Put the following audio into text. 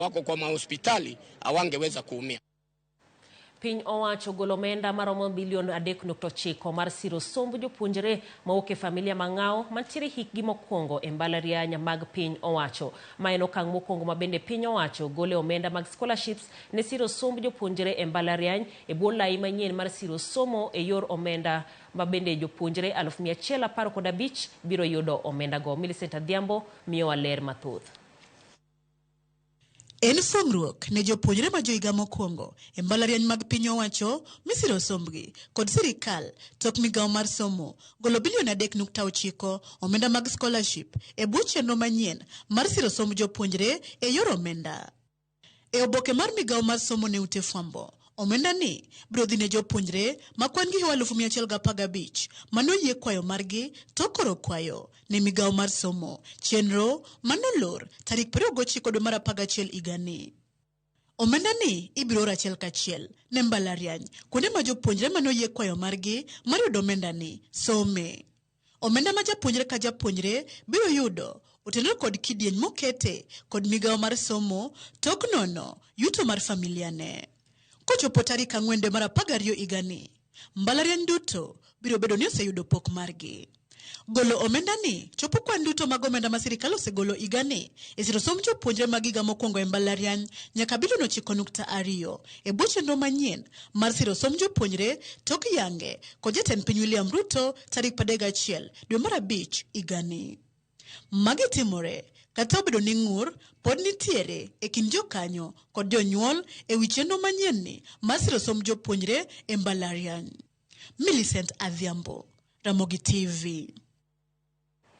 Wako kwa mahospitali hawangeweza kuumia. Piny owacho ogolo omenda maromo bilion 3.9 mar siro somb jopuonjre mawuok e familia mang'aw mantiere hikgi mokwongo e mbalariany mag piny owacho. Ma en okang' mokwongo ma bende piny owacho gole omenda mag scholarships ne siro somb jopuonjre e mbalariany e bwo lai manyien mar siro somo e yor omenda ma bende jopuonjre 115,000 biro yudo omendago. Millicent Adhiambo miyowa ler mathoth. En fuong'ruok ne jopuonjre ma johiga mokwongo e mbalariany mag piny owacho misiro sombgi kod sirikal tok migawo mar somo golo bilion 3.9 omenda mag scholarship e bwo chenro manyien mar siro somb jopuonjre e yor omenda. E oboke mar migawo mar somo ne ute fwambo, omenda ni biro dhi ne jopuonjre ma kwan gi 115,000 manoyie kwayo margi tok oro kwayo ne migawo mar somo, chenro manolor tarik 29 dwe mar 11 higani. Omenda ni ibiro or achiel kachiel ne mbalariany kuonde ma jopuonjre manoyie kwayo margi mar yudo omenda ni some. Omenda ma japuonjre ka japuonjre biro yudo otenore kod kidieny mokete kod migawo mar somo tok nono yuto mar familia ne. Kochopo tarik 4 dwe mar 12 higani, mbalariany duto biro bedo ni oseyudo pok margi. Golo omenda ni chopo kwan duto mag omenda ma sirikal osegolo higani e siro somb jopuonjre mag higa mokwongo e mbalariany nyaka bilion 9.2 e bwo chenro manyien mar siro somb jopuonjre tok yange kod jatend piny William Ruto tarik 31 dwe mar 5 higani. Magi timore kata obedo ni ng'ur pod nitiere e kind jokanyo kod jonyuol e wi chenro manyien ni mar siro somb jopuonjre e mbalariany. Millicent Adhiambo, Ramogi TV.